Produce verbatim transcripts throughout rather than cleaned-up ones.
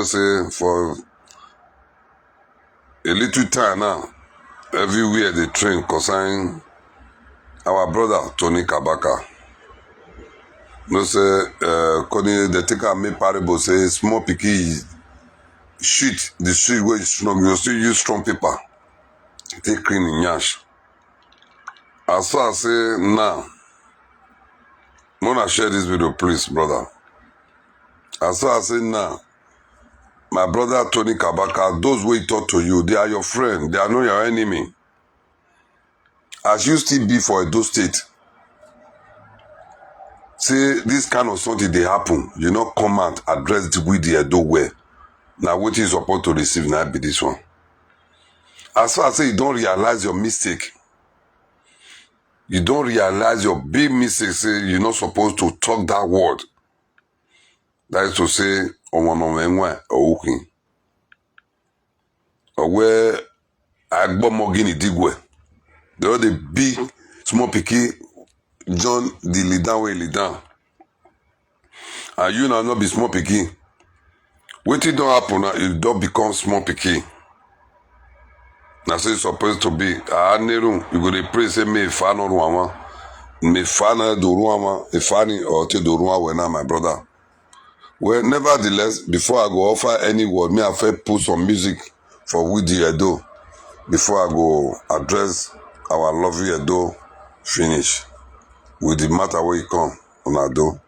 Say for a little time now, everywhere dey trend concerning our brother Tony Kabaka. No say uh, Koni dey take am make parable say small pikin shit the shit wey strong, you still use strong paper take clean im yansh. As far as say now, wanna share this video, please, brother. As far as say now, my brother Tony Kabaka, those wey talk to you, they are your friend, they are not your enemy. As you still be for Edo State, say this kind of something dey happen, you no come out address the, with the Edo well. Now wetin you suppose to receive now be this one. As far as say you don't realize your mistake, you don't realize your big mistake, say you not supposed to talk that word. That is to say, ọmọ na ọmọ enwe ohukin. Owe agbomogini digwe. They all the big small pikin John the lead down wey lead down. And you now not be small pikin. Wetin don happen now, you don become small pikin. Na so e suppose to be. Ah, Neru, you go dey pray say may Ifa no run ama. May Ifa na do run ama. Ifa ni or te do run awe na, my brother. Well, nevertheless, before I go offer any word, may I first put some music for with the Edo before I go address our lovely Edo finish with the matter where you come on Ado.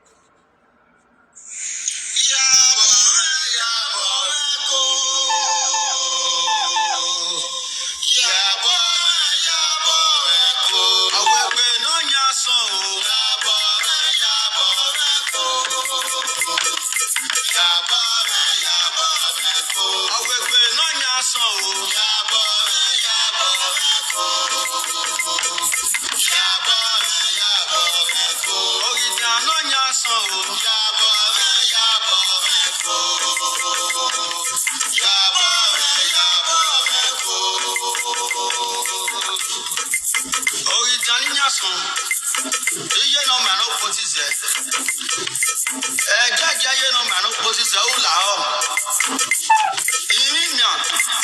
Orijani nyasun. Iye no mano potise. Ejaja iye no mano potise ula o. Inya,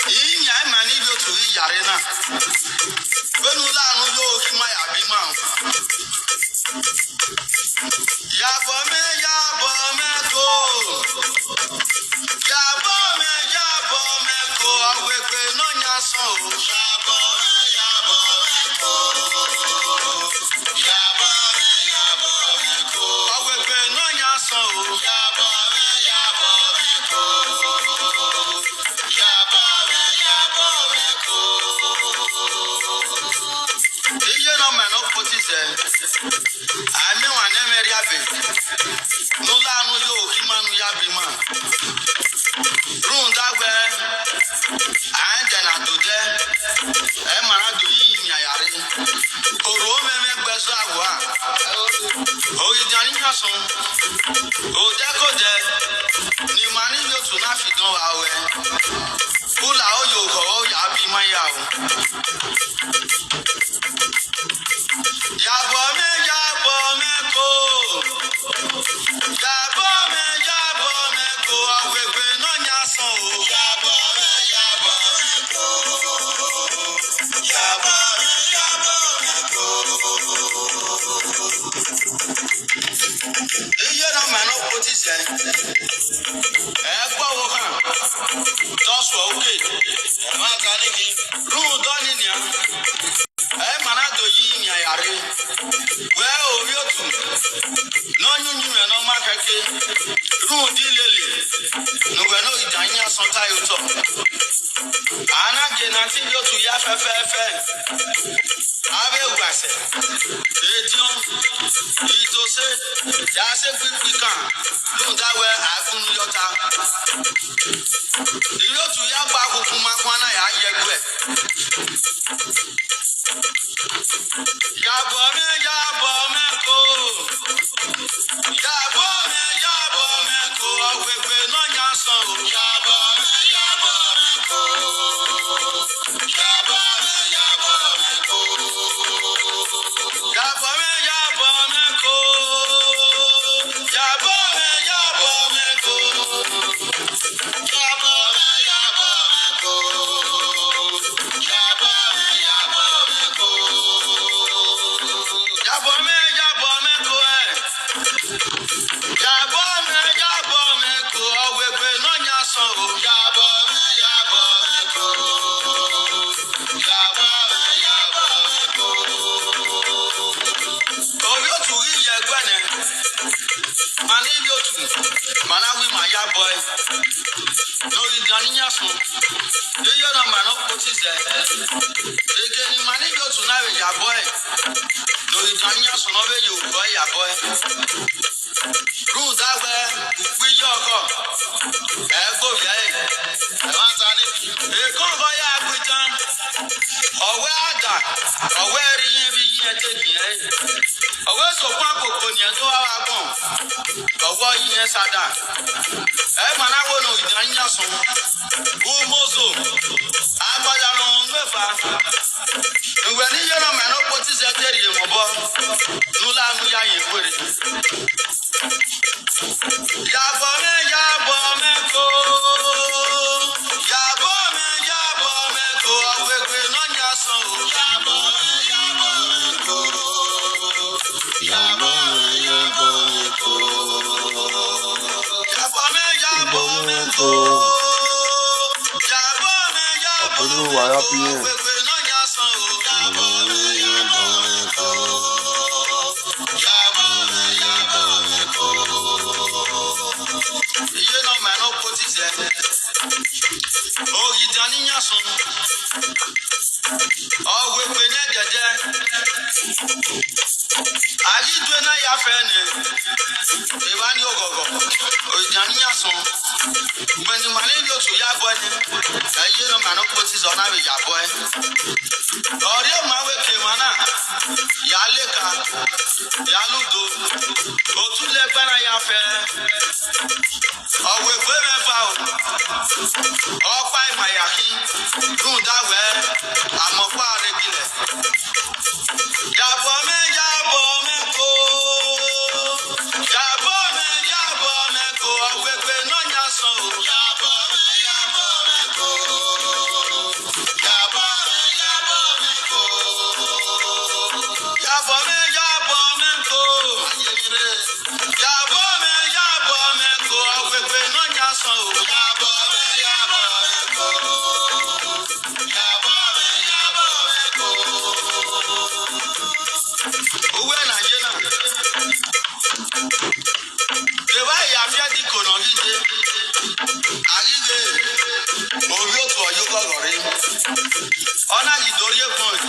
inya mani yo tu iyare na. Benu la nu yo ki ma ya bi ma. Yabo me, yabo me ko. Yabo me, yabo me ko. Awegbe no nyasun o. Yabo me, yabo me ko. Yabo me, yabo me ko. Awegbe no nyasun o. Yabo me, yabo me ko. Yabo me, yabo me ko. Iye no mano potise. Ami wa ne meri abe. No la no yo ki manu ya bi ma. Run da we. Ai de na do de. E mara do yi mi ayare. Oro me me gbe so awa. Orijani nyasun. O de ko de. Ni mani yo tu na fi don wa we. Kula o yo ko o ya bi ma ya o. Yabo me, yabo me ko. Yabo me, yabo me ko. Awegbe no nyasun o. Yabo me, yabo me ko. Yabo me, yabo me ko. Iye no mano potise. Egbo wo kan. Toso oke. Ma ka ni ki. Ru do ni ni a. E mana do yi ni ayare. We o ri otu. No nyu nyu e no ma keke. Ru di lele. No we no idanya son ta yo to. Ana ge na ti yo tu ya fe fe fe. Ave wase. Edion. Itose. Ya se quick quick kan. Lu da we agun yo ta. Yo tu ya pa ku kuma kwana ya ye gbe. Yabo me, yabo me ko. Yabo me, yabo me ko. Awegbe no nyasun o. Yabo me, yabo me ko. Yabo me, yabo me ko. Yabo me, yabo me ko. Yabo me, yabo me ko. Orí òtún rí yẹ gbẹ́nẹ̀, màá ní rí òtún, màá náà wí màá yá bọ́ ẹ. Lórí gan ní yàsùn, yíyọ náà màá náà kó tì sẹ́. Èké ni màá ní rí òtún náà rè yá bọ́ ẹ. Lórí gan ní yàsùn náà rè yóò bọ́ ẹ yá bọ́ ẹ. Rúùn dáwẹ́, ìpín yọ ọkọ̀, ẹ̀ gbòòyà ẹ̀. Èkó ń bọ́ yá pé tán. Ọ̀wẹ́ àdà, ọ̀wẹ́ rí yẹn bí yẹn tẹ̀ yẹn. Ọ̀wẹ́ sọ̀kún àkókò nìyẹn tó wá wá gbọ̀n. Ọ̀wọ́ yẹn sádà. Ẹ máa náwó nù ìjà ń yà sùn. Umozo, agbada ló ń gbé fa. Ìwé ní yẹ́rọ mẹ́rin ó pọ̀ tí sẹ́tẹ̀rì èèmọ̀ bọ́. Nú láàánú yá yẹn péré. Yàbọ̀ mi, yàbọ̀ mi kò. Yàbọ̀ mi, yàbọ̀ mi kò. Ọ̀gbẹ̀gbẹ̀ náà ní asán o. Yàbọ̀ mi, yàbọ̀ mi kò. Yàbọ̀ mi, yàbọ̀ mi kò. Yàbọ̀ mi, yàbọ̀ mi kò. Yàbọ̀ mi, yàbọ̀ mi kò. Olúwa, happy end. Ọ̀gbẹ̀gbẹ̀ náà ní asán o. Yàbọ̀ mi, yàbọ̀ mi kò. Yàbọ̀ mi, yàbọ̀ mi kò. Iye náà màá náà kó ti sẹ́. Orí dání yàn sùn. Ọ̀wé pé ní ẹ̀jẹ̀jẹ̀. Àyíjọ náà yà fẹ́ ni. Ìbá ní ògọ̀gọ̀. Orí dání yàn sùn. Gbẹ̀ni màá ní yóò tún yá bọ́ ẹni. Ẹyẹ náà màá náà kó ti sọ náà rè yà bọ́ ẹ. Ọ̀rẹ́ ò máa wé kèémà náà. Yà á lè ka. Yà á lùdò. Òtún lè gbára yà fẹ́. Ọ̀wé pé mẹ́fà o. Ọ̀pá ìmàyàkí. Dùn dáwẹ́. Àmọ́ pa àrègilẹ̀. Yàbọ̀ mi, yàbọ̀ mi kò. Yàbọ̀ mi, yàbọ̀ mi kò. Ọ̀wé pé náà ní asán o. Yàbọ̀ mi, yàbọ̀ mi kò. Yàbọ̀ mi, yàbọ̀ mi kò. Yàbọ̀ mi, yàbọ̀ mi kò. Yàbọ̀ mi, yàbọ̀ mi kò. Ọ̀pẹ̀pẹ̀ náà ní asán o. Yàbọ̀ mi, yàbọ̀ mi kò. Yàbọ̀ mi, yàbọ̀ mi kò. Owó ẹ̀ nàìjíríà. Kèwá ìyàfíà di kònà líle. Àríwé orí òtù ọ̀yọ́ kọ̀rọ̀ rí. Ọ̀nà ìdórí èkó ẹ̀.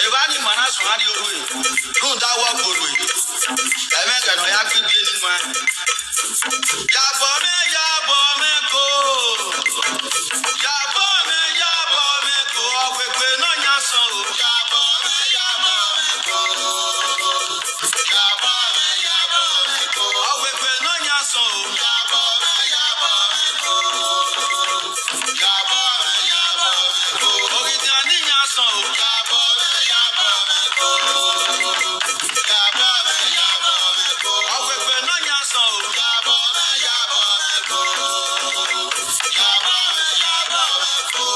Èwá ni màrá sùn á di orú ẹ̀. Lóun dáwọ́ gbòòrò ẹ̀. Ẹ̀mẹ́kẹ̀ náà yá gbígbé nínú ẹ̀. Yàbọ̀ mi, yàbọ̀ mi kò. Yàbọ̀ mi, yàbọ̀ mi kò. Ọ̀pẹ̀pẹ̀ náà yà sàn o. Yàbọ̀ mi, yàbọ̀ mi kò. Yàbọ̀ mi, yàbọ̀ mi kò. Ọ̀wẹ̀gbẹ̀ náà yà sàn o. Yàbọ̀ mi, yàbọ̀ mi kò. Yàbọ̀ mi, yàbọ̀ mi kò. Ògìdì àní yà sàn o. Yàbọ̀ mi, yàbọ̀ mi kò. Yàbọ̀ mi, yàbọ̀ mi kò. Ọ̀wẹ̀gbẹ̀ náà yà sàn o. Yàbọ̀ mi, yàbọ̀ mi kò. Yàbọ̀ mi, yàbọ̀ mi kò.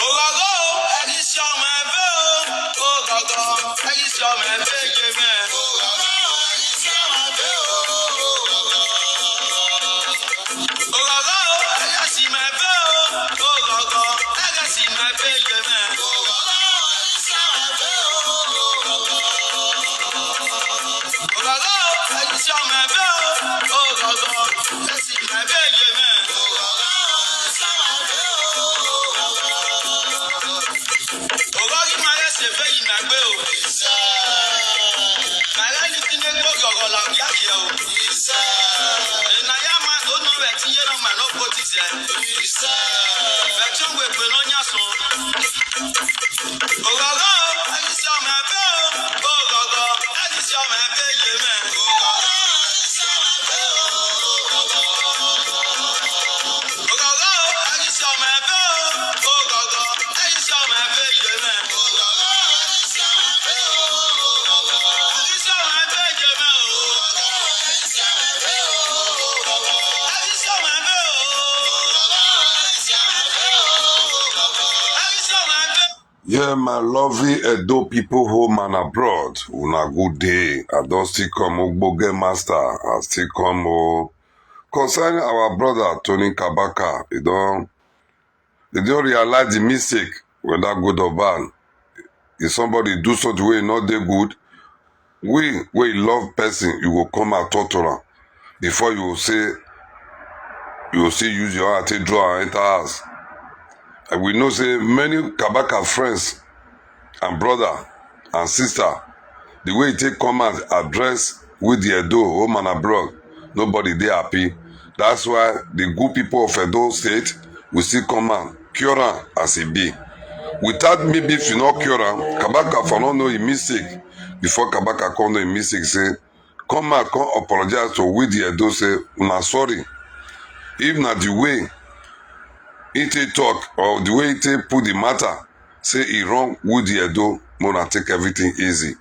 Ògọ̀gọ̀ o, ẹni sí ọmọ ẹgbẹ́ o. Ògọ̀gọ̀, ẹni sí ọmọ ẹgbẹ́ yé mẹ́. Ògọ̀gọ̀ o, ẹni sí ọmọ ẹgbẹ́ o. Ògọ̀gọ̀, ẹni sí ọmọ ẹgbẹ́ yé mẹ́. Ògọ̀gọ̀, ẹni sí ọmọ ẹgbẹ́ o. Ògọ̀gọ̀, ẹni sí ọmọ ẹgbẹ́ yé mẹ́. Ògọ̀gọ̀, Ogogi mare se ve yi na gbe o. Mare ni ti ne gbo gogo la ya ke o. Ena ya ma do no ve ti ye no ma no ko ti se. Ve ti o gbe gbe no nya so. Ogogo, ani se o ma be o. Ogogo, ani se o ma be ye me. Ogogo, ani se o ma be o. Ogogo, ani se o ma be ye me. Yeah, my lovely Edo people, home and abroad. Una good day. I don still come, Ogboge Master. I still come, oh. Concerning our brother Tony Kabaka, he don he don realize the mistake, whether good or bad. If somebody do something wey no dey good, we wey love person, you go come and talk to am before you go say you go still use your hand take draw am enter house. And we know say many Kabaka friends and brother and sister, the way e take come out address with the Edo home and abroad, nobody dey happy. That's why the good people of Edo State will still come and cure am as e be. Without maybe if you no cure am, Kabaka for no know e mistake before Kabaka come know e mistake say come out come apologize to with the Edo say una sorry. If na the way he take talk or the way he take put the matter say e wrong with the Edo, make una take everything easy.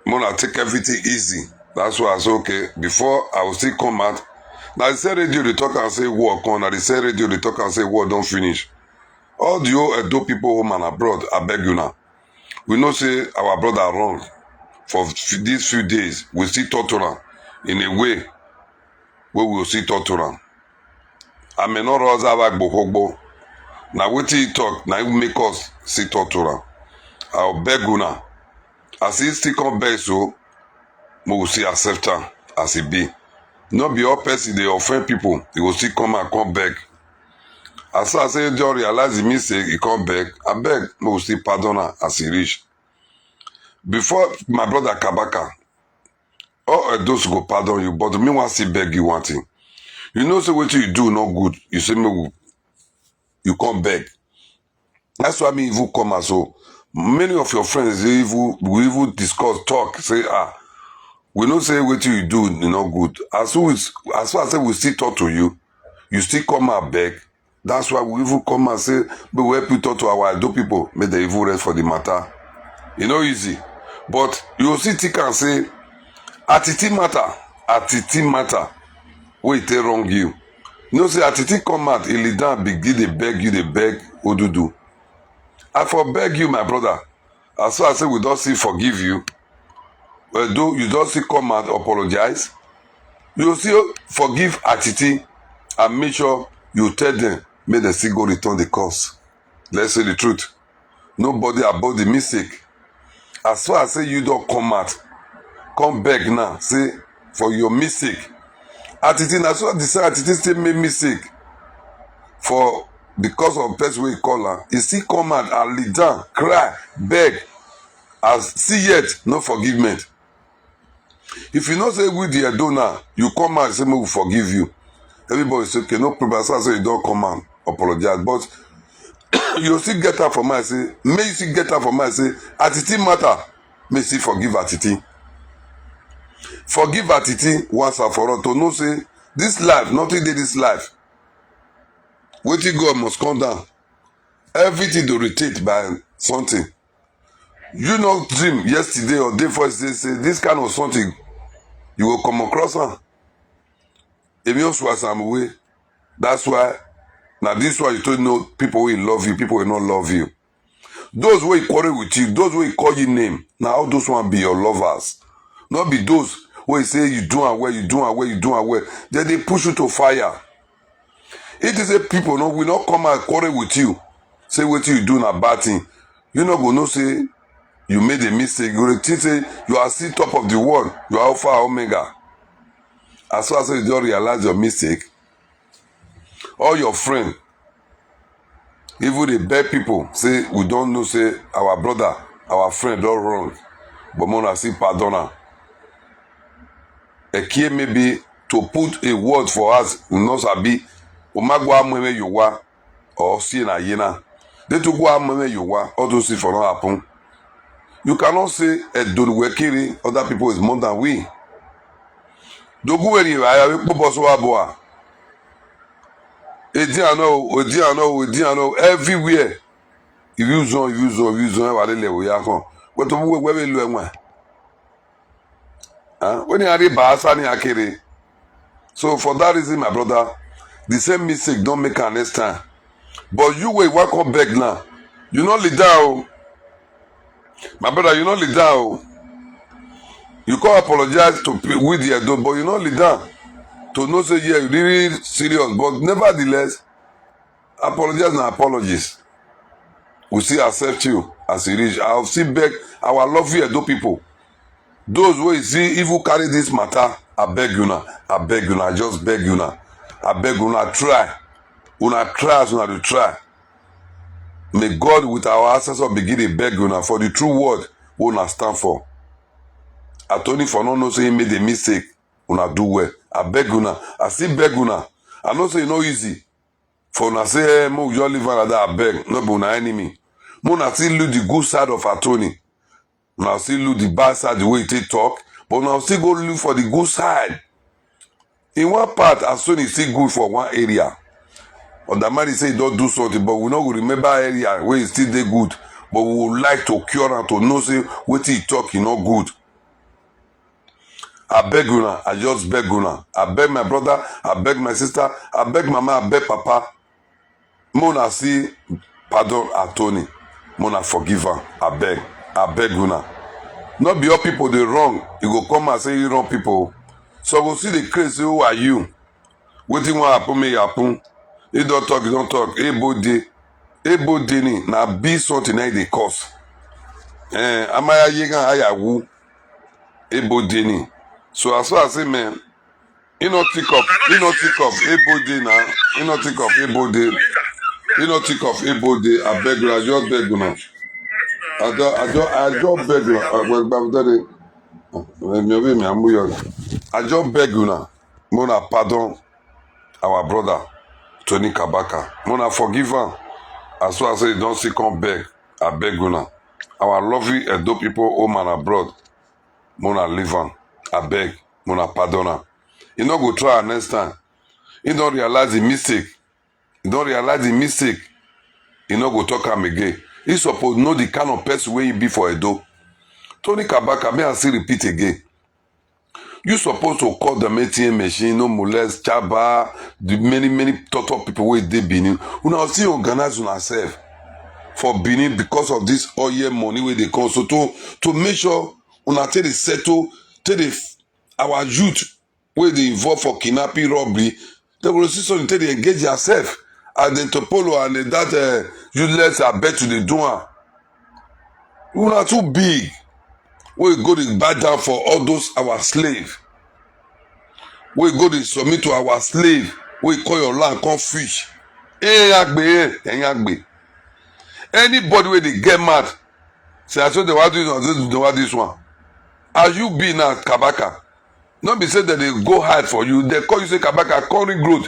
Make una take everything easy. That's why I say okay. Before I will still come out. Na the same radio dey talk and say war come. Na the same radio dey talk and say war don finish. All the whole Edo people home and abroad, I beg you now. We know say our brother wrong for f- these few days. We still torture am in a way wey we go still torture am. Amenoro Zava Gbohogbo. Na wetin he talk, na him make us still torture am. I beg una. As he still come beg so, we will still accept am as e be. No be all person dey offend people, he go still come and come beg. As I say, don realize the mistake, he come beg. I beg, we will still pardon am as e reach. Before my brother Kabaka, all of those go pardon you, but me wan still beg you one thing. You know say wetin you do no good. You say make we, you come beg. That's why me even come as so. Many of your friends dey even we even discuss talk say ah, we know say wetin you do e no good. As soon as as far as say we still talk to you, you still come out beg. That's why we even come and say make we help you talk to our Edo people make dem even rest for the matter. E no easy, but you go still think am say Atiti matter, Atiti matter wey e take wrong you. You know say Atiti come out, he lead down begin dey beg you, dey beg Odudu. I for beg you, my brother. As far as say we don still forgive you, although you don still come out apologize, you still forgive Atiti and make sure you tell them make dem still go return the curse. Let's say the truth. Nobody above the mistake. As far as say you don come out, come beg now say for your mistake. Atiti na so the same Atiti still make mistake for because of person wey call am, e still come out and lead down, cry, beg, as see yet no forgiveness. If you know say we the Edo now, you come out say make we forgive you. Everybody say okay, no problem. As far as say you don come out apologize, but you still get am for mind say make you still get am for mind say Atiti matter, make you still forgive Atiti. Forgive Atiti once and for all to know say this life, nothing dey this life. Wetin God must come down. Everything dey rotate by something. You no dream yesterday or day first day say this kind of something you go come across am. Emi Osu Asamuwe. That's why now this one you told know people will love you, people will not love you. Those wey quarrel with you, those wey call you name, now all those one be your lovers. Not be those wey say you do am well, you do am well, you do am well. Then they push you to fire. It is a people no will not come and quarrel with you. Say what you do na bad thing. You no go know say you made a mistake. You will think say you are still top of the world. You are Alpha Omega. As far as you don't realize your mistake, all your friend even dey beg people say we don know say our brother, our friend don wrong, but make una still pardon am. Ekie maybe to put a word for us, we no sabi. Omagwa amweme yowa or see na yena. They to go amweme yowa, all those things for not happen. You cannot say Edo Wekiri, other people is more than we. Dogu weri aya we kpo boso wa boa. Ediano, Ediano, Ediano, everywhere. If you zone, if you zone, if you zone, wa lele we ya kon. But to we we we lo enwa. Huh? When you are ba asa ni akere. So for that reason, my brother, the same mistake don't make am next time. But you wey wan come beg now, you no lead down o. My brother, you no lead down o. You come apologize to pe- with the Edo, but you no lead down. to know say, yeah, really serious. But nevertheless, apologies na apologies. We still accept you as e reach. I still beg our lovely Edo people, those wey see even carry this matter, I beg una, I beg una, I just beg una, I beg una, try, una try as una dey try. May God with our ancestors begin dey beg una for the true word wey una stand for. Attorney for no know say he made a mistake. Una do well. I beg una. I still beg una. I know say e no easy for una say, eh, make we just leave am like that. I beg. No be una enemy. Make una still look the good side of Attorney. Una still look the bad side, the way e take talk, but una still go look for the good side. In one part, Attorney still good for one area. Other man say he don do something, but we no go remember area wey e still dey good. But we would like to cure am, to know say wetin e talk e no good. I beg una, I just beg una. I beg my brother, I beg my sister, I beg mama, I beg papa. Make una still pardon Attorney. Make una forgive am. I beg, I beg una. No be all people dey wrong. You go come and say you wrong people. So go see the craze say, who are you? Wetin wan happen, make e happen. He don talk, he don talk. Ebo dey. Ebo dey ni. Na big something na e dey cause. Eh, amaya yegan ayawu. Ebo dey ni. So as far as say, man, he no think of, he no think of Ebo dey na. He no think of Ebo dey. He no think of Ebo dey. I beg una, I just beg una. I just, I just, I just beg una. Uh, well, but that day, uh, me, me, me, I'm weird. I just beg una. Make una pardon our brother Tony Kabaka. Make una forgive am. As far as say he don still come beg, I beg una. Our lovely Edo people, home and abroad, make una leave am. I beg, make una pardon am. He no go try am next time. He don realize the mistake. He don realize the mistake. He no go talk am again. He suppose know the kind of person wey he be for Edo. Tony Kabaka, may I still repeat again. You suppose to call them A T M machine, no molest, Chaba, the many, many total people wey dey Benin. Una still organize una sef for Benin because of this oil money wey dey come. So to, to make sure una take dey settle, take dey f-, our youth wey dey involve for kidnapping, robbery, they go see something take dey engage theirself. And then Topolo and then that, uh, useless Abet dey do am. Una too big. Wey go dey bow down for all those our slave. Wey go dey submit to our slave. Wey call your land come fish. Eh, agbe, eh, eh, agbe. Anybody wey dey get mad, say, I say, they want this one, they want this one. As you be now, Kabaka, no be say that they go hide for you. They call you say, Kabaka, come Ring Road.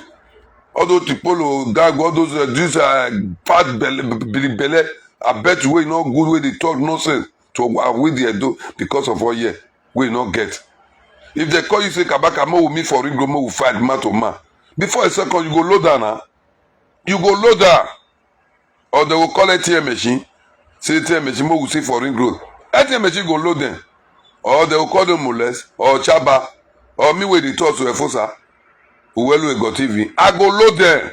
All those Tipolo, Gago, all those, uh, this, uh, fat belle, b-, b-, belle, I bet you wey no good, wey dey talk nonsense to, uh, with the Edo because of all year, wey no get. If they call you say, Kabaka, make we meet for Ring Road, make we fight man to man. Before a second, you go low down, huh? You go low down. Or they will call A T M machine. Say A T M machine, make we see for Ring Road. A T M machine go load them. Or they will call them molest, or Chaba, or me wey dey talk to Efosa. Uwelu Ego T V. I go load them.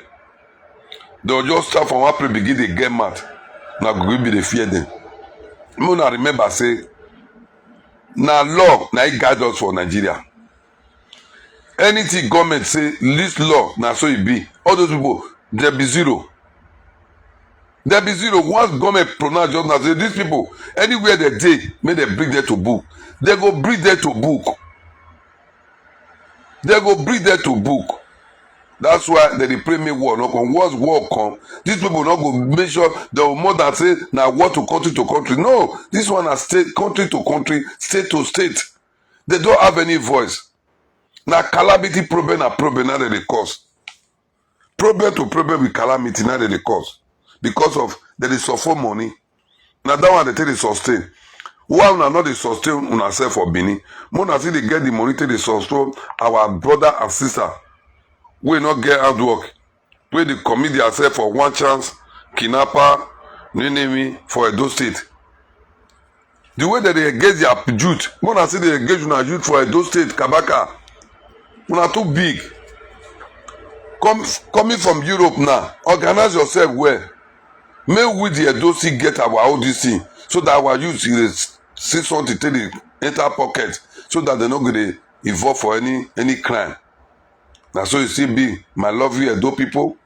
They'll just start from one place, begin dey get mad. Now go be dey fear them. Make una remember say, na law, na e guide us for Nigeria. Anything government say, this law, na so e be. All those people, they be zero. They be zero. Once government pronounce judgment, say, these people, anywhere they dey, make they bring them to book. They go bring them to book. They go bring them to book. That's why they dey pray make war no come. Once war come, these people no go make sure they will more than say na war to country to country. No, this one na state, country to country, state to state. They don't have any voice. Na calamity, problem na problem, na dem dey cause. Problem to problem with calamity, na dem dey cause. Because of dem dey suffer money. Na that one dem take dey sustain. Why una no dey sustain una sef for Benin? Make una still dey get the money take dey sustain our brother and sister wey no get hard work, wey dey commit theirself for one chance kidnapper, name me, for Edo State. The way that they engage their youth, make una still dey engage una youth for Edo State, Kabaka. Una too big. Come, coming from Europe now, organize yourself well. Make we the Edo State get our own this thing, so that our youth dey see something take dey enter pocket, so that they no go dey involve for any, any crime. Na so e still be, my lovely Edo people.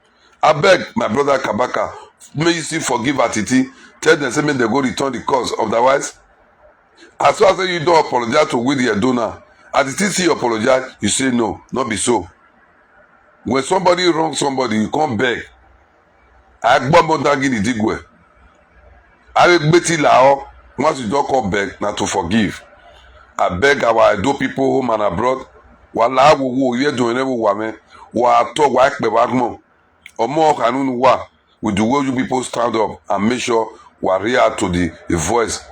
Abeg, my brother Kabaka, make you still forgive Atiti. Tell dem say make dem go return the cause. Otherwise, as soon as you don apologize to Willie Edo now, Atiti still apologize, you say no, no be so. When somebody wrong somebody, you come beg. Agbọmọdagidi digwe. Aregbeti lao. Once you don come beg, na to forgive. I beg our Edo people, home and abroad. Wala wowo, ye do ene wo wa me. Wa to wa ekpe wa gmo. Omo kanunu wa. With the way you people stand up and make sure we react to the voice,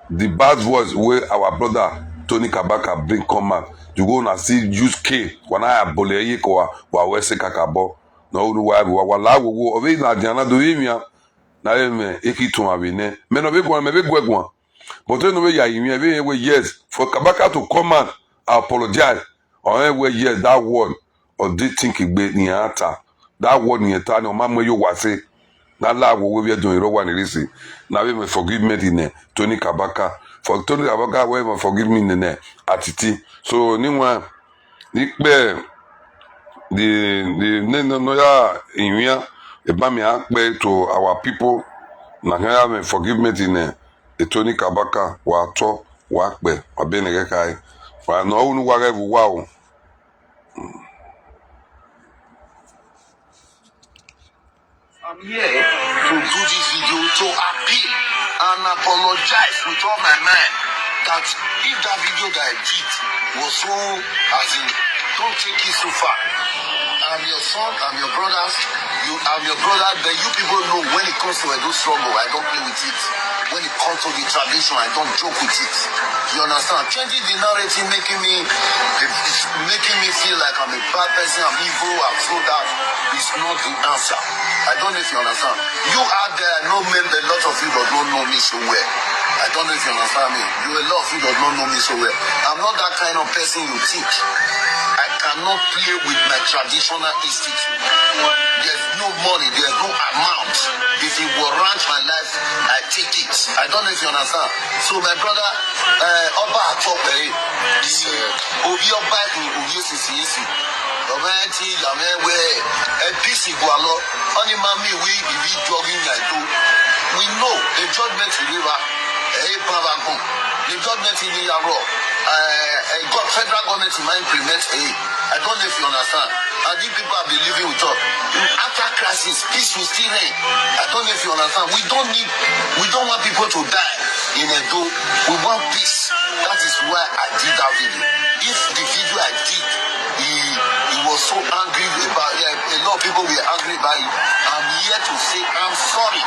the bad voice wey our brother Tony Kabaka bring come out. You go na see use K. Wana abole ye ko wa wa we se kakabo. No unu wa wa wa la wo wo. Obi na diana do imia. Na ye me eki tun abi ne. Me no be gwan, me be gwe gwan. But you know we ya imia, we we yes. For Kabaka to come out, apologize. Or we yes, that word. Or this thing igbe ni ata. That word ni eta ni o ma mo yo wa se. Na la wo we we do iro wa ni risi. Na we me forgive me di ne. Tony Kabaka. For Tony Kabaka, we me forgive me ne ne. Atiti. So, ni wa, ni pe, the, the, ne, no, no, ya, imia, e ba mi a pe to our people. Na ya me forgive me di ne. E Tony Kabaka, wa to, wa pe, wa be ne ke kai. Wa no unu wa ge wa o. I'm here to do this video to appeal and apologize with all my mind that if that video that I did was so, as in, don't take it so far. I'm your son, I'm your brothers, you, I'm your brother, but you people know when it comes to Edo struggle, I don't play with it. When it comes to the tradition, I don't joke with it. You understand? Changing the narrative, making me, making me feel like I'm a bad person, I'm evil, I'm so that is not the answer. I don't know if you understand. You out there, I know men, a lot of you don't know me so well. I don't know if you understand me. You, a lot of you don't know me so well. I'm not that kind of person you think. I cannot play with my traditional institute. There's no money, there's no amount. If it warrant my life, I take it. I don't know if you understand. So my brother, uh, Oba Atope, the Obi Oba in Obi Sisi, Oba Eti, Yame, where, and P C Gualo, only mommy, we, we jogging, I do. We know the judgment in river, eh, Baba Gun. The judgment in Yaro, uh, God, federal government in my implement, eh. I don't know if you understand. And these people have been living with us. After crisis, peace will still reign. I don't know if you understand. We don't need, we don't want people to die in Edo. We want peace. That is why I did that video. If the video I did, he, he was so angry about, yeah, a lot of people were angry about it. I'm here to say I'm sorry.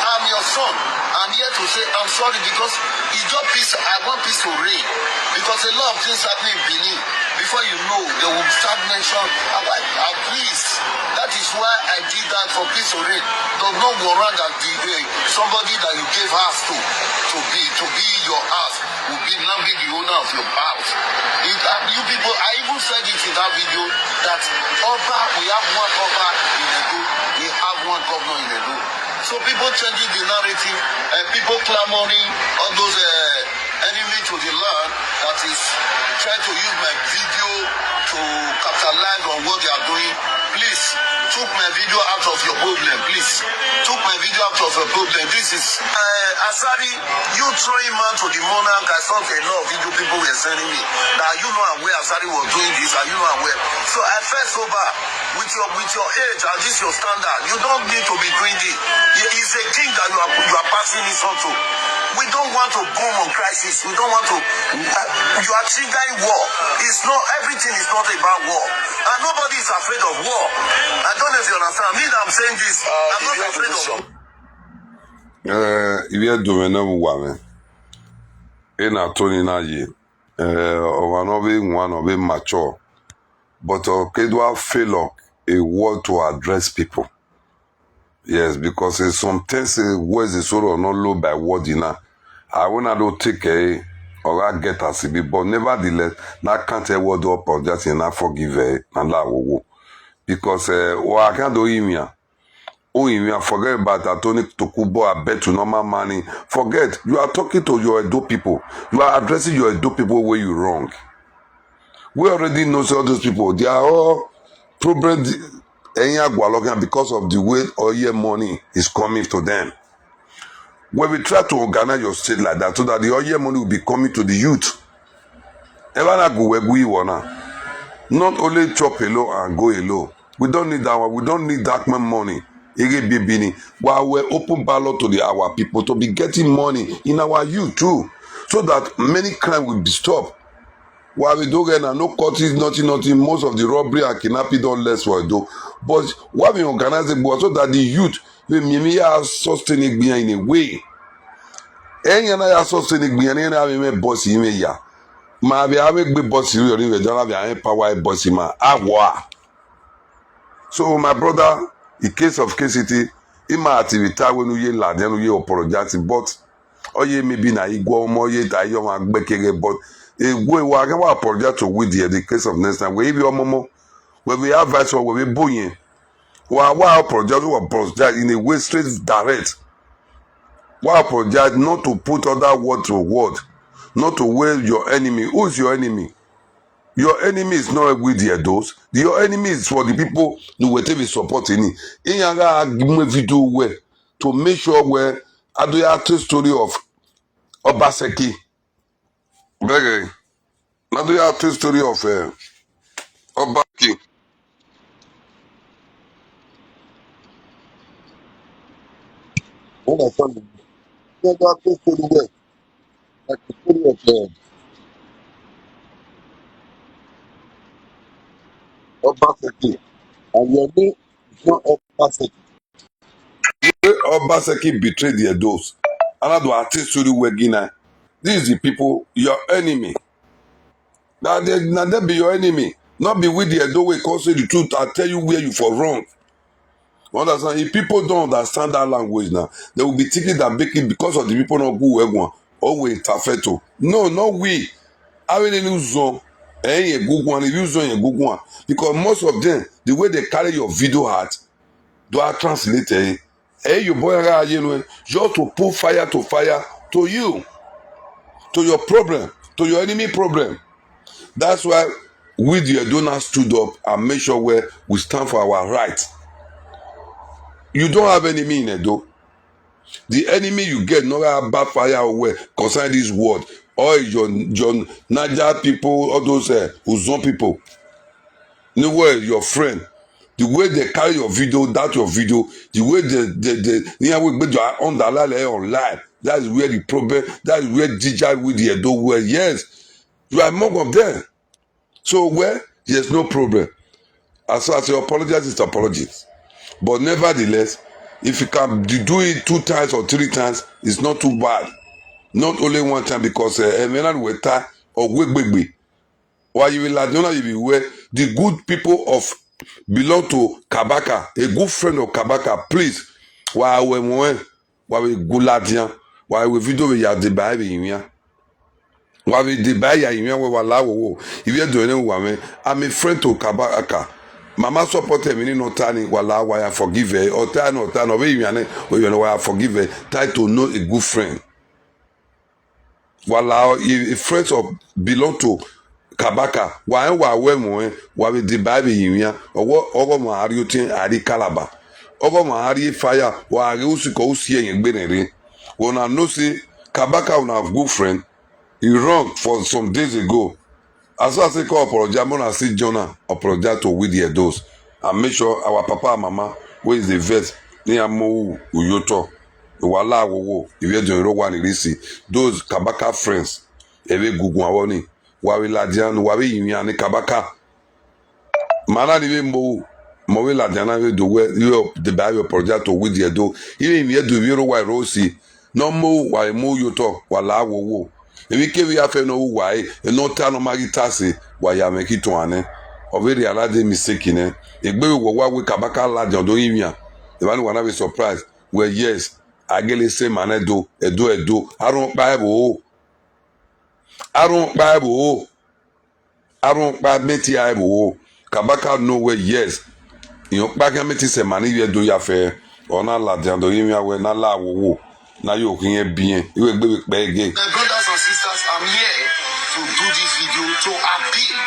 I'm your son. I'm here to say I'm sorry because it's just peace. I want peace to reign because a lot of things happening in Benin. Before you know, they will start mention about, uh, please. That is why I did that for peace to reign. Does not warrant that the, uh, somebody that you gave house to, to be, to be your house, will be now be the owner of your house. It, uh, you people, I even said it in that video that Oba, we have one Oba in Edo, we have one governor in Edo. So people changing the narrative, and people clamoring, all those, uh, enemy to the land that is trying to use my video to capitalize on what they are doing. Please, took my video out of your problem, please. Took my video out of your problem. This is, uh, Asari, you throwing man to the monarch. I saw a lot of video people were sending me that you know where Asari was doing this, and you know where. So I felt so bad. With your, with your age and this your standard, you don't need to be doing this. He is a king that you are, you are passing insult to. We don't want to boom on crisis. We don't want to. Uh, you are triggering war. It's not, everything is not about war, and nobody is afraid of war. I don't know if you understand. Me, I'm saying this. I'm not afraid of war. Eh, ibi edo me na wa me. E na Tony na ye. Eh, o wa no be one, no be mature. But, uh, Kedua fail a word to address people. Yes, because, eh, sometimes, eh, words is sort of not low by word enough. I when I don't take, eh, or I get as it be, but nevertheless, na can't a word up of that and I forgive, eh, and that will. Because, eh, or I can't do him here. Oh, you forget about Atoni Tokubo, I bet you normal money. Forget, you are talking to your Edo people. You are addressing your Edo people where you wrong. We already know say all those people, they are all problem. Ẹ̀yin àgbà lọ́kàn because of the way oil money is coming to them. When we try to organize your state like that so that the oil money will be coming to the youth. Ẹ bá náà gùn wẹ́gù ìwọ náà. Not only chop alone and go alone. We don't need that one. We don't need that kind of money. Ege bibini. While we open ballot to the our people to be getting money in our youth too, so that many crime will be stopped. While we don't get na no cutting, nothing, nothing. Most of the robbery and kidnapping don't less for do. But why we organize it, but so that the youth will mimi are sustaining in a way. Ẹ̀yin náà ya sustaining in a way boss in ya. Ma be ave gbe boss you ri ve jara be ave power boss ma. Awa. So my brother, in case of K C T, ima activity when you la then you apologize, but oye maybe na igwo mo ye ta yo ma gbekege, but e go wa ke wa apologize to with the, the case of next time. We be omomo, we be advice or we be boyin. Wa wa apologize, wa apologize in a way straight direct. Wa apologize not to put other word to word, not to wear your enemy. Who's your enemy? Your enemy is not with the Edos. Your enemy is for the people who will take support in it. In yaga give me video where to make sure where I do have the story of Obaseki. Beg. I do have the story of uh, Obaseki. Understand? I do have the story there. Like the story of uh, Obaseki. And your name is not Obaseki. Obaseki betrayed the Edos. Another artist to the Wegina. These the people, your enemy. Now they, now they be your enemy. Not be with the Edo way, cause say the truth. I tell you where you for wrong. You understand? If people don't understand that language now, they will be thinking that making because of the people not good Wegwan or we interfere to. No, not we. I will lose on. Eh, good one, if you zone a good one. Because most of them, the way they carry your video heart, do I translate eh? Eh, you boy, you know, just to put fire to fire to you, to your problem, to your enemy problem. That's why we the Edo now stood up and make sure where we stand for our right. You don't have enemy in Edo. The enemy you get no about fire away concerning this world. All your your Niger people, all those uh, Uzon people. No way, your friend. The way they carry your video, that your video, the way they they they near we be on the line online. That is where the problem. That is where D J with the Edo were. Yes, you are among of them. So where there's no problem. As far as your apologize is apologies. But nevertheless, if you can do it two times or three times, it's not too bad. Not only one time because uh, Emerald will tie or wait, wait, wait. Why you will like you be where the good people of belong to Kabaka, a good friend of Kabaka, please. Why we why we good ladian? Why we video we ya de by we ya? Why we de by ya ya we wala wo? If you do any one, I'm a friend to Kabaka. Mama support him in no tani wala why I forgive her or tani or tani or we you know why I forgive her. Try to know a good friend. Wala a friends of belong to Kabaka. Wa en wa we mo en wa we de ba be yin ya. Owo owo mo ari otin ari Kalaba. Owo mo ari fire wa ari usi ko usi en gbe ne re. Una know say Kabaka una have good friend. He wrong for some days ago. As I say call apologize, mona see Jonah apologize to with the those. And make sure our papa and mama wey is the vex ni amo uyoto. Wala wowo if you don't know one risi. Those Kabaka friends ebe gugun awoni wa we ladian wa we yin ani Kabaka. Mana ni we mo mo we ladian na we do we you the ba we project to with the do. Even if you do we ro wa ro si no mo wa mo yo to wala wowo. Emi ke we afe no wa e no ta no magi tase wa ya me ki to ane. O we realize mistake ne. Egbe we wa we Kabaka ladian do yin ya. E ba ni wa na we surprise. Well, yes, agele se mane do edo edo. Arun pa ebo o. Arun pa ebo o. Arun pa meti a ebo o. Kabaka no way, yes. Iyan pa ke meti se mane ye do ya fe. Ona ladian do yin ya we na la wowo. Na yo kin e bien. Iwe gbe pe ge. My brothers and sisters, I'm here to do this video to appeal.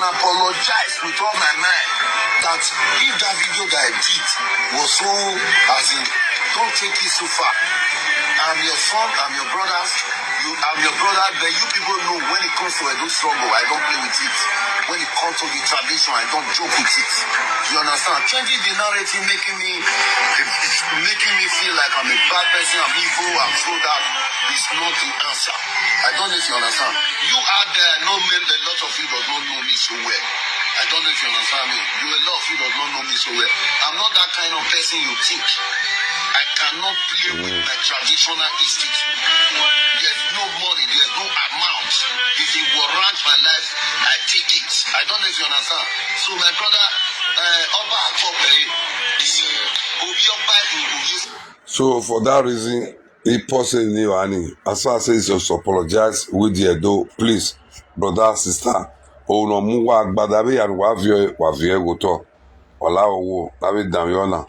Apologize with all my mind that if that video that I did was so, as in, don't take it so far. I'm your son, I'm your brother, you, I'm your brother, but you people know when it comes to Edo struggle, I don't play with it. When it comes to the tradition, I don't joke with it. You understand? Changing the narrative, making me, making me feel like I'm a bad person, I'm evil, I'm so that is not the answer. I don't know if you understand. You out there, I know men, a lot of you does not know me so well. I don't know if you understand me. You, a lot of you does not know me so well. I'm not that kind of person you think. I cannot play with my traditional institute. There's no money, there's no amount. If it warrant my life, I take it. I don't know if you understand. So my brother, uh, Oba Atope, Obi Oba, Obi. So for that reason, he posted in Yohani. As far as he just apologize with the Edo, please, brother, sister, oh no, muwa gbadabe and wavio wavio goto. Wala owo, dabe damyona.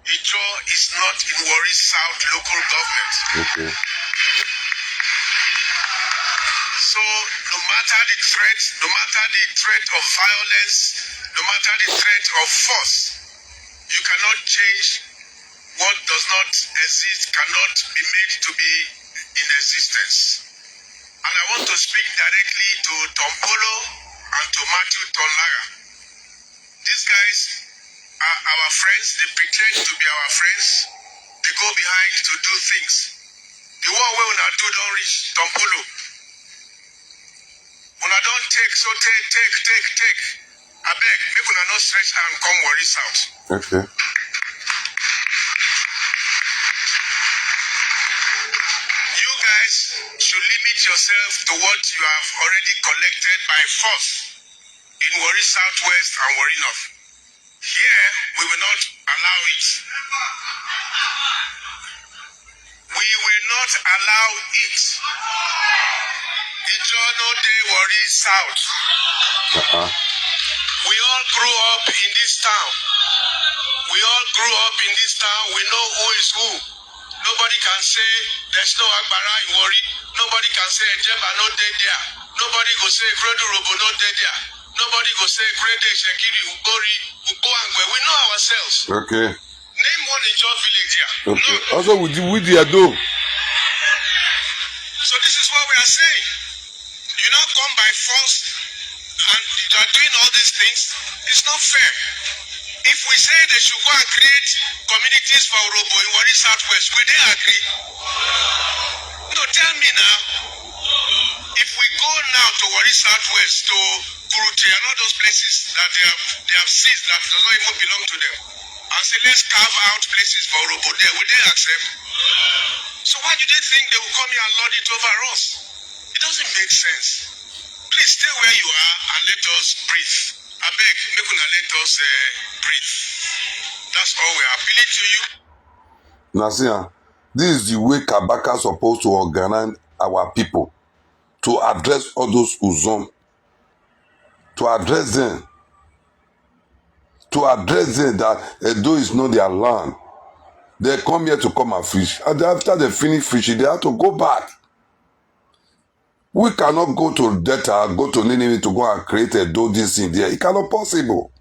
Ijo is not in Warri South local government. Okay. So no matter the threat, no matter the threat of violence, no matter the threat of force, you cannot change what does not exist, cannot be made to be in existence. And I want to speak directly to Tom Polo and to Matthew Tonlaga. These guys are our friends. They pretend to be our friends. They go behind to do things. The one wey una do don reach, Tom Polo. Una don take, so take, take, take, take. Abeg, make una no stretch hand come Warri South. Okay. You guys should limit yourself to what you have already collected by force in Warri Southwest and Warri North. Here, we will not allow it. We will not allow it. Ijo no dey Warri South. Uh-uh. We all grew up in this town. We all grew up in this town. We know who is who. Nobody can say there's no Agbara in Warri. Nobody can say Ejeba no dey there. Nobody go say Ikorodu Urhobo no dey there. Nobody go say Ikorodu Itsekiri, Ugbori, Ugboangbe. We know ourselves. Okay. Name one Ijaw village here. Okay. None. Also, with the, with the Edo. So this is what we are saying. You now come by force and you are doing all these things. It's not fair. If we say they should go and create communities for Urhobo in Warri Southwest, will they agree? No, tell me now. If we go now to Warri Southwest, to Kuruche and all those places that they have, they have seized that does not even belong to them, and say, "Let's carve out places for Urhobo there," will they accept? So why do they think they will come here and lord it over us? It doesn't make sense. Please stay where you are and let us breathe. Abeg, make una let us, uh, breathe. That's all we are appealing to you. Now see, ah, this is the way Kabaka supposed to organize our people, to address all those Uzon, to address them, to address them that Edo is not their land. They come here to come and fish. And after they finish fishing, they have to go back. We cannot go to Delta, go to Nineveh to go and create a do this thing there. It cannot possible.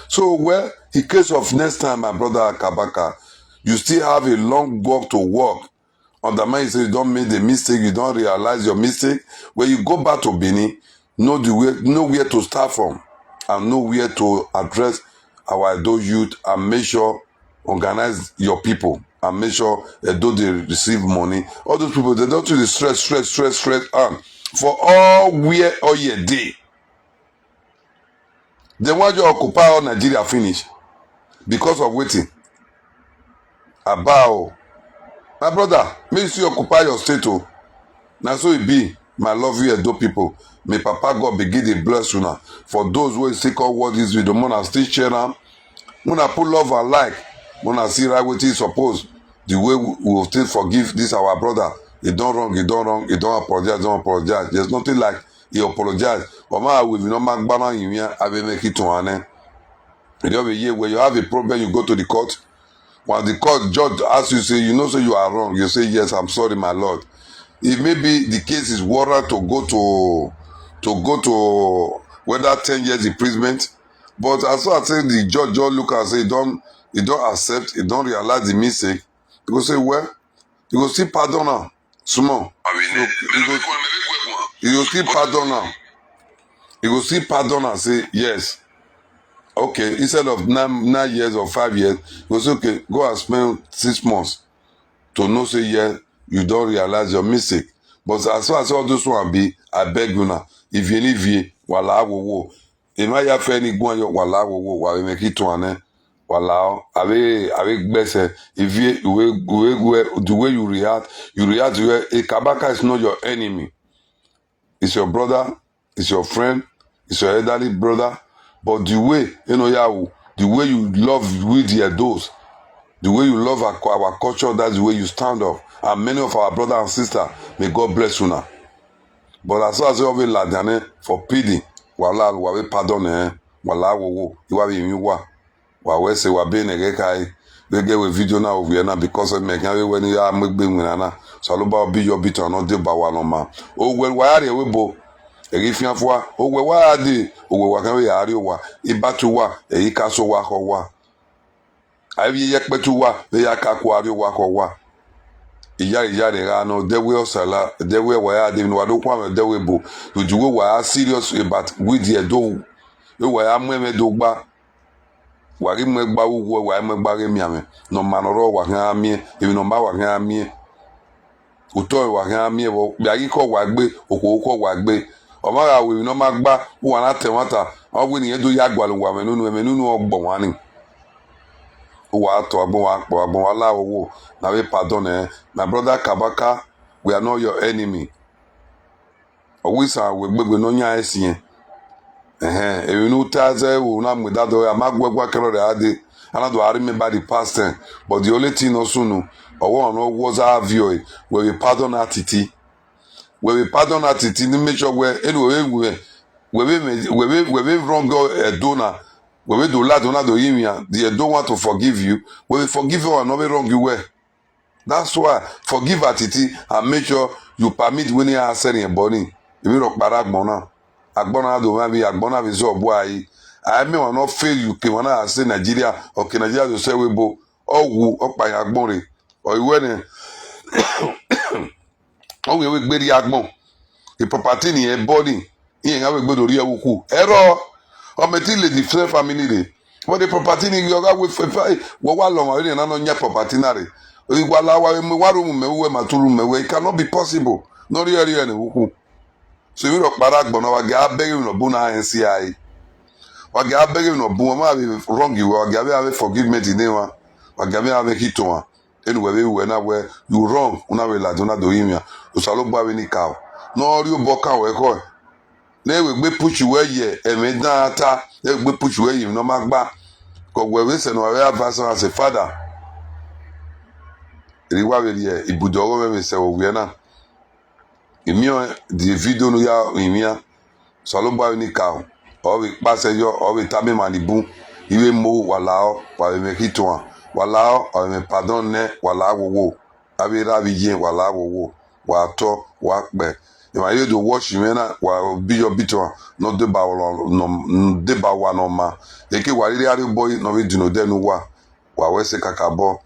So, well, in case of next time, my brother Kabaka, you still have a long walk to walk. Undermine say you don't make the mistake, you don't realize your mistake. When you go back to Benin, know the way, know where to start from, and know where to address our Edo youth and make sure organize your people and make sure Edo they receive money. All those people, they don't do the stress, stress, stress, stress, and for all where all year day. Then why you occupy all Nigeria finish? Because of waiting. About my brother, may you still occupy your state, oh. Now so it be. My love you, Edo people. May Papa God begin to bless you now. For those who still call what this video, mona still share am. Mona put love and like. Mona see right what is supposed. The way we, we will still forgive this our brother. He don't wrong, he don't wrong, he don't apologize, don't apologize. There's nothing like he apologize. But my, we will not make banner in here. I will make it to an end. You know, where you have a problem, you go to the court. When the court judge asks you, say, "You know, so you are wrong," you say, "Yes, I'm sorry, my lord." It may be the case is warrant to go to, to go to whether ten years imprisonment. But as far as say the judge just look and say he don he don accept, he don realize the mistake, he go say, well, he go still pardon am small. He go still pardon am. He go still pardon am, say yes. Okay, instead of nine nine years or five years, he go say, okay, go and spend six months to know say, yeah, you don realize your mistake. But as far as all those one be, I beg una, if you leave here, wala wo wo. If I have any go on your wala wo wo, wa make it to an end. Wala, I will, I will bless her. If you, we, we, we, the way you react, you react to her. A Kabaka is not your enemy. It's your brother, it's your friend, it's your elderly brother. But the way, you know, Yahoo, the way you love with the Edos, the way you love our, our culture, that's the way you stand up. And many of our brother and sister, may God bless you now. But as far as you have a ladane for pity, wala, wa we pardon, eh? Wala wo wo, you have in you wa. Wa we say wa be nege kai. We get we video now over here now because of me can we when you are make bing na. So lo ba be your bit on the ba wa no ma. O we wa are we bo. E gi fian fo. O we wa de. O we wa kan we are wa. I ba tu wa. E ka so wa ho wa. Ayi ye kpe tu wa. E ya ka ko are wa ho wa. Iya iya de ga no de we osala. De we wa ya de no wa do kwa de we bo. With the way wa are serious about with the do. We wa ya mwe me do gba. Wa gi mwe gba wu wo wa mwe gba ge mi ame. No ma no ro wa kan amie. Ebi no ma wa kan amie. Uto wa kan amie wo. Bi agi ko wa gbe, oko ko wa gbe. O ma ga we no ma gba, wa na te wata. O we ni edo ya gwa lu wa me nunu, me nunu o gbo wa ni. O wa to agbon wa po, agbon wa la wo. Na we pardon, eh. My brother Kabaka, we are not your enemy. Owisa we gbegbe no nya esie. Eh, eh, you know, taze wo na mwe dado ya magwe gwa kero re ade. Ana do I remember the past ten. But the only thing no sunu, owo no was a view. We we pardon atiti. We we pardon atiti ni make sure we anyway we we we we we we wrong go Edo na. We we do la do na do yimia. The Edo want to forgive you. We we forgive you and no we wrong you well. That's why forgive atiti and make sure you permit winning answer in body. If you look para gbona, agbona do ma bi agbona bi so boy. I may want not fail you ke wana say Nigeria or ke Nigeria to say we bo. O wu o pa agbon re. O iwe ne. O we we gbe ri agbon. The property ni e body. Iye nga we gbe do ri e wuku. Ero. O me ti le the same family re. But the property ni yo ga we fe fe. Wo wa lo ma ni na no nya property na re. Ri wa la wa we me wa ru me we ma turu me we. It cannot be possible. No ri e ri e ni wuku. So we ro para gbona wa ga beg we no bu na N C I. Wa ga beg we no bu ma be wrong you. Wa ga be have forgiveness in name. Wa ga be have hit one. Anyway, we we na we you wrong. Una we la do na do yimia. O salo ba we ni ka o. No ri o bo ka we ko. Ne we gbe push we ye. E me da ta. Ne we gbe push we ye no ma gba. Ko we we se no we advance as a father. Ri wa we ye. Ibudo we we se o we na. Imi o di video no ya imi ya. Salo ba ni ka o. O we pase yo, o we tabe mani bu. Iwe mo wala o, wa we me hit one. Wala o, o we me pardon ne, wala wo wo. Abi ra bi ye, wala wo wo. Wa to, wa pe. E ma ye do watch me na, wa bi yo bit one. No de ba wo no, de ba wa no ma. E ke wa ri ari boy, no we do no de no wa. Wa we se kakabo.